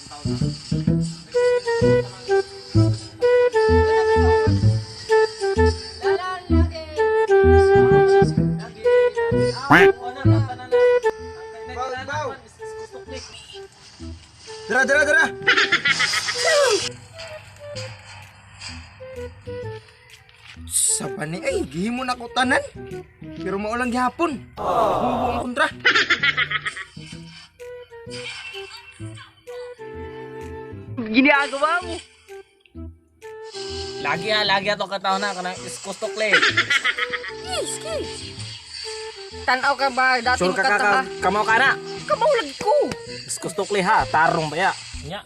Baw, Dara, dara, dara. Sa pani ay gihimo na ko tanan. Pero mao lang gihapon. Hubo ang kontra. Ginagawa mo. Lagi ha, lagi ato kataon na kanang iskustokle. Tanaw ka ba? Dati Sure mo ka ka, kanta ka ba? kamaw ka na. Kamaulag ko. Iskustokle ha, tarong ba ya? Nya.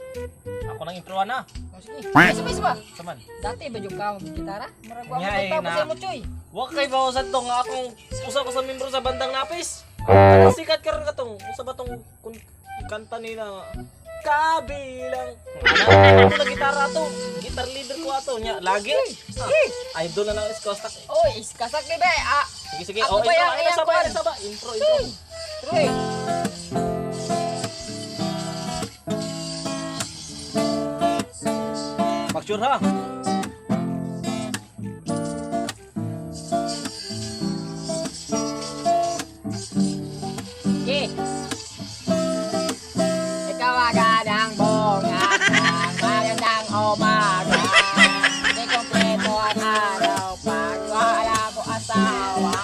Ako nang intro na. Oh, sige. Isa ba, isa ba? Saman. Dati ba yung ka mag-gitara? Marag wa Nya, mo eh, tapos na- sa mo, Choy. Wa kay bawasan to nga akong usa ko sa membro sa bandang Napis. Kanang sikat karon katong usa ba tong kanta nila kabilang. Ana, ako na gitara to. Gitar leader ko ato nya lagi. Ah, idol na lang iskostak. Oy, iskasak ni ba? Ah, Sige sige. Ako Oh, ba intro, yang- ay, yang nasa ba, kwan? nasa ba? Intro, intro. Troy. Make sure ha. Okay. Ikaw agad ang bunga ng magandang umaga. Di kompleto ang araw pag wala ko asawa.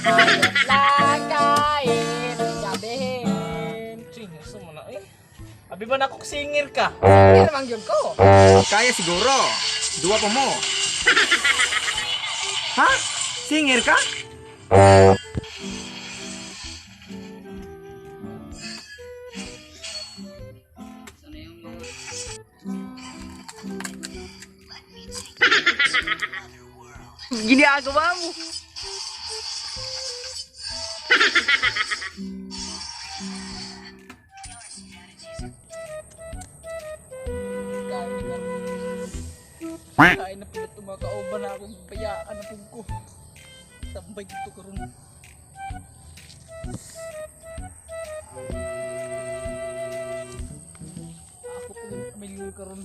Ayos lang kahit sabihin. Ching, gusto mo na eh. Abi ba na ako singer ka? Pero mang yun ko. Kaya siguro. Duwa pa mo. Ha? Singer ka? Ginagawa mo. Kain na pala tumakauban na akong bayaan na pug ko. Tambay dito karon. Ako po yung pamilya karon.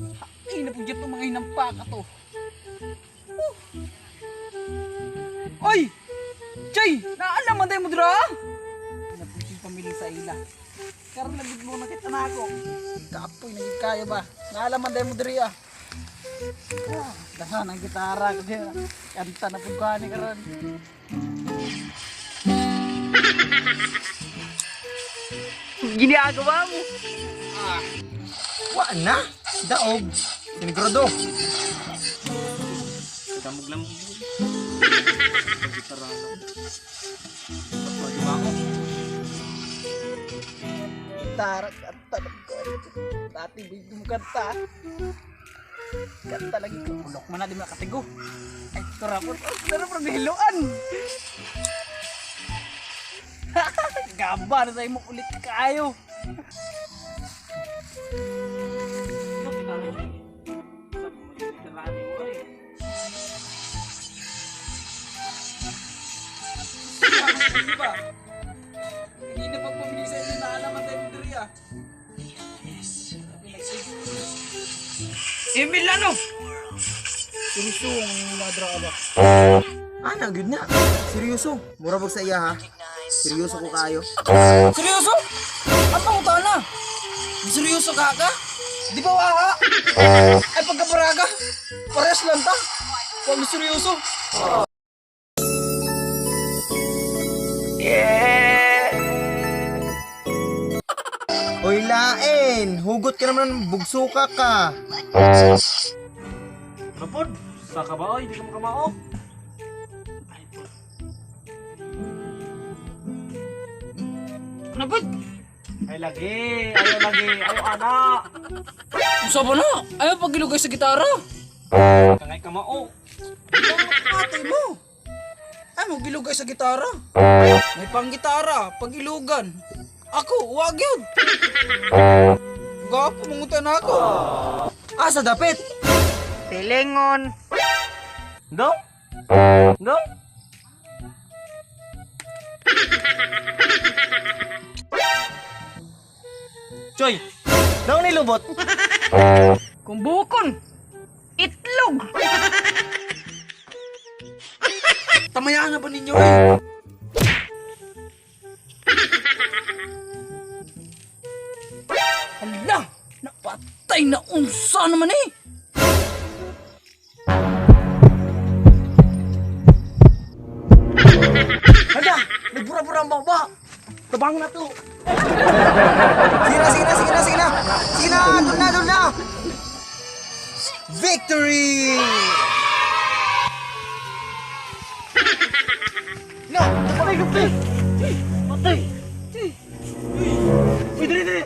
Ay na pug dito mga hinampak ato. Oh. Oy! Chay! Naalam man tayo mo dira? Napug yung pamilya sa ila. Karon lang gid mo nakita na ako. Kaapoy na gid kaya ba? Naalaman tayo mo diri ah. Daghan ang gitara kasi kanta na pud ko ani karon. Ginagawa mo. Wa na. Daog. Sinigurado. Damog lang mo. Gitara na. Pwede ba ako? Gitara kanta na pud ko ani. Dati ba yung kanta? Kanta lagi ko pulok man na di makatigo. Ay tura po. Oh, pero pero gihiluan. Gaba na sa imo ulit kayo. Di ba? Kanina pag pumili sa inyo, naalaman tayo ng diri ah. Sabi nagsigo. Emil ano? Seryoso ang mga ba? Ana, good na. Seryoso. Mura bag sa iya ha. Seryoso ko kayo. Seryoso? Ang pangutana? Seryoso ka ka? Di ba waha? Ay pagkabaraga? Parehas lang ta. Huwag seryoso. Oy lain, hugot ka naman ng bugsuka ka. Ano pod? Sa ka ba oy? Di ka makamao. Ano ba? Ay lagi, ayo lagi, ayo ana. Unsa ba na? Ayaw pagilugay sa gitara. Kangay kamao. Atay mo. Ay mo gilugay sa gitara. May panggitara, pagilugan. Ako, wag yun. Gapo, mangutan na ako. Asa dapit? Pilingon. Dong? Dong? Choy! Naong nilubot? Kumbukon. Itlog. Tamayaan na ba ninyo eh? Hala! Napatay na unsa naman eh! Hala! Nagbura-bura ang baba! Tabang na to! Sige na, sige na, sige na, sige na! Sige na, doon na, doon na! Victory! No! Patay ka, pre! Patay! Uy, dali, dali!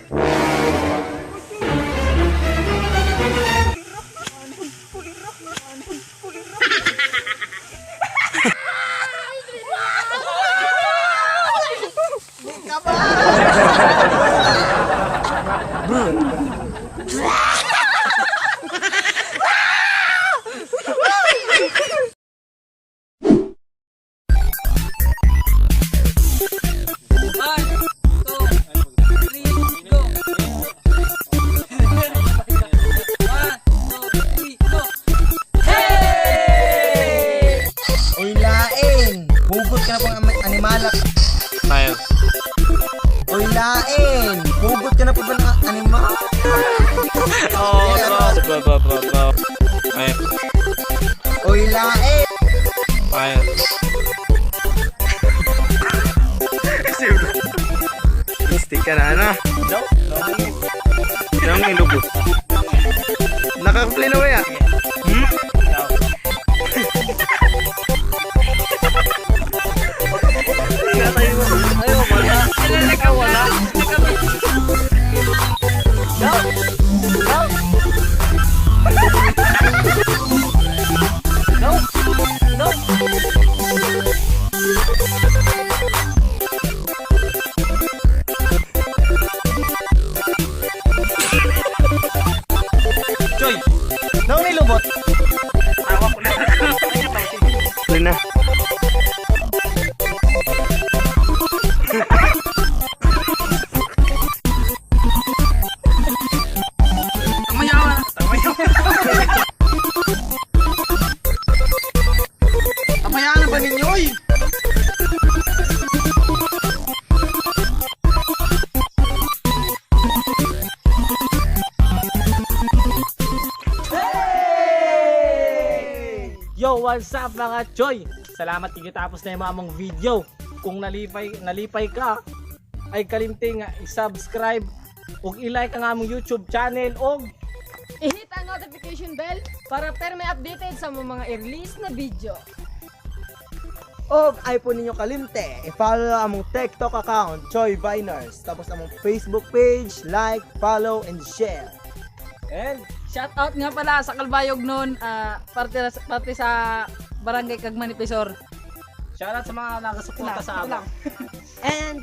One, two, three, go! Uy, laing! Hugot ka na pang animala. Tayo. Uy, laing! Hugot ka na pa ba ng animal? Oh, bro, bro, bro, bro. Ay, Uy, laing! ay. Stick ka na, ano? No? Naong nilubot. Naka-play na ba ya? Hmm? Ay, wala. Wala. No? No? No? No? Choy! Naong nilubot. Play na. Tamayaan na ba ninyo eh? Yo, what's up mga Choy? Salamat tapos na yung among video. Kung nalipay ka, ay kalimti nga i-subscribe ug i-like ang among YouTube channel og I-hit ang notification bell para perme updated sa mga i-release na video. Og iPhone ninyo kalimte, i-follow among TikTok account, Choi Viners. Tapos among Facebook page, like, follow, and share. And Shout out nga pala sa Kalbayog noon, parte sa Barangay Kagmani Pisor. Shoutout sa mga nakasuporta sa amo. And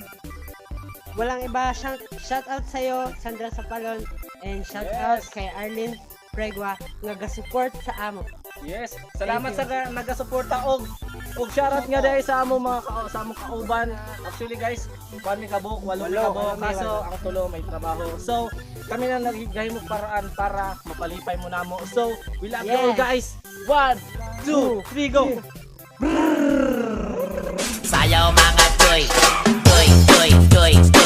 walang iba, shout out sa'yo, Sandra Sapalon, and shout out kay Arlene Pregua nga ga-support sa amo. Yes, salamat sa nagasuporta og shoutout nga dahil sa among mga sa among kauban. Actually guys, kami kabuok, walo mi kabuok kaso ang tulo may trabaho. So, kami na naghihimog paraan para mapalipay mo namo. So, we love you all guys. 1, 2, 3, go. Sayaw mga choy, choy, choy, choy.